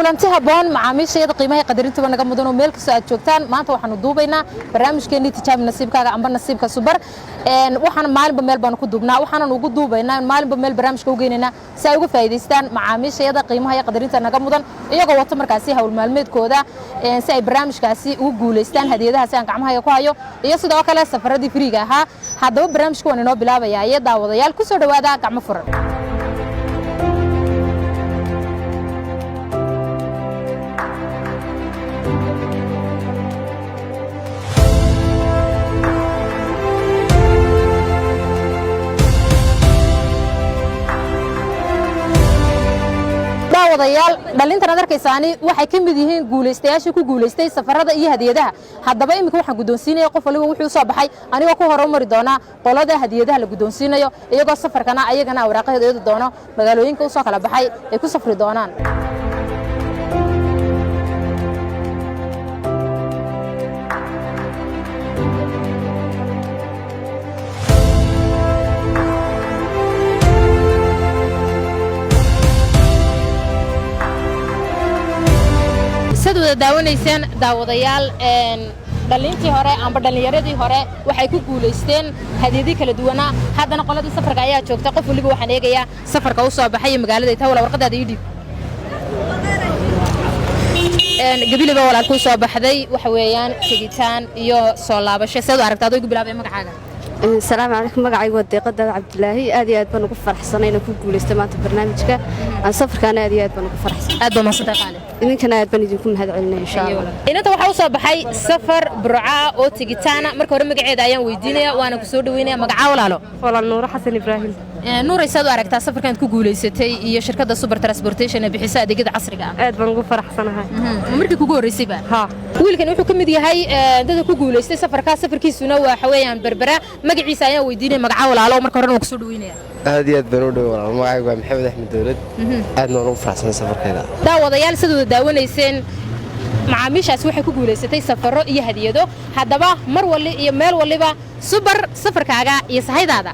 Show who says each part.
Speaker 1: Kulanti habboon, macaamiishayada qiimaha qadarintuba naga mudan oo meel kastoo aad joogtaan. Maanta waxaanu duubaynaa barnaamijkeennii Tijaabi Nasiibkaaga amba Nasiibka Subar. Waxaan maalinba meel baanu ku duubnaa, waxaanan ugu duubaynaa maalinba meel barnaamijka u geynaynaa si ay uga faa'iidaystaan macaamiishayada qiimaha iyo qadarinta naga mudan, iyagoo wato markaasi hawl maalmeedkooda, si ay barnaamijkaasi ugu guulaystaan hadiyadaha si aan gacmahayga ku hayo iyo sidoo kale safaradii free-ga ahaa. Haddaba barnaamijka waan inoo bilaabayaa iyo daawadayaal, ku soo dhowaada gacmo furan. Daawadayaal, dhalintan aad arkaysaani waxay ka mid yihiin guulaystayaashii ku guulaystay safarada iyo hadiyadaha. Haddaba iminka waxaan guddoonsiinaya qof waliba wuxuu soo baxay, anigoo ku horumari doona qolada hadiyadaha la guddoonsiinayo, iyagoo safarkana ayagana waraaqaheedu eedi doono magaalooyinka usoo kala baxay ay ku safri doonaan. Sad wada daawanayseen, daawadayaal, dhalintii hore amba dhallinyaradii hore waxay ku guulaysteen hadiyadii kala duwanaa. Haddana qoladii safarka ayaa joogta. Qof waliba waxaan eegayaa safarka u soo baxay iyo magaalada tawla. Warqadaada ii dhiib. Gabiliba walaal kuu soo baxday waxa weeyaan tegitaan iyo soo laabasho. Seed u aragtaa adoo igu bilaabay magacaaga?
Speaker 2: Asalaamu calaykum, magacaygu waa Deeqadaada Cabdilaahi. Aad iyo aad baan ugu faraxsanay inaan ku guulaystay maanta barnaamijka aan safarkaana. Aad iyo aad baan ugu faraxsanay.
Speaker 1: Aad baa mahadsantahay, qaali.
Speaker 2: Idinkana aad baan idinku mahad celinay, insha Allah.
Speaker 1: Inanta waxaa u soo baxay safar Burcaa oo tegitaana. Marka hore magaceeda ayaan weydiinaya, waana ku soo dhaweynaya. Magacaa, walaalo?
Speaker 3: Walaal, Nuuro Xasan Ibraahim.
Speaker 1: Nuuray, saad u aragtaa safarkan ku guulaysatay iyo shirkadda Super Transportation ee bixisa adeegyada casriga ah?
Speaker 3: Aad baan ugu faraxsanahay.
Speaker 1: Markii kugu horreysay baa?
Speaker 3: Haa.
Speaker 1: Wiilkan wuxuu ka mid yahay dadka ku guulaystay safarkaa. Safarkiisuna waxa weeyaan Berbera. Magaciisa ayaan weydiinaya. Magacaa, walaalo? Marka horena waan kusoo dhaweynaya.
Speaker 4: Aad iyo aad baan u dhow, walaal. Magacaygu waa Maxamed Axmed Dowlad. Aadna waan ugu faraxsanay safarkayga.
Speaker 1: Daawadayaal, sida wada daawanayseen, macaamiishaasi waxay ku guulaysatay safarro iyo hadiyado. Haddaba mar wali iyo meel waliba Subar safarkaaga iyo sahaydaada.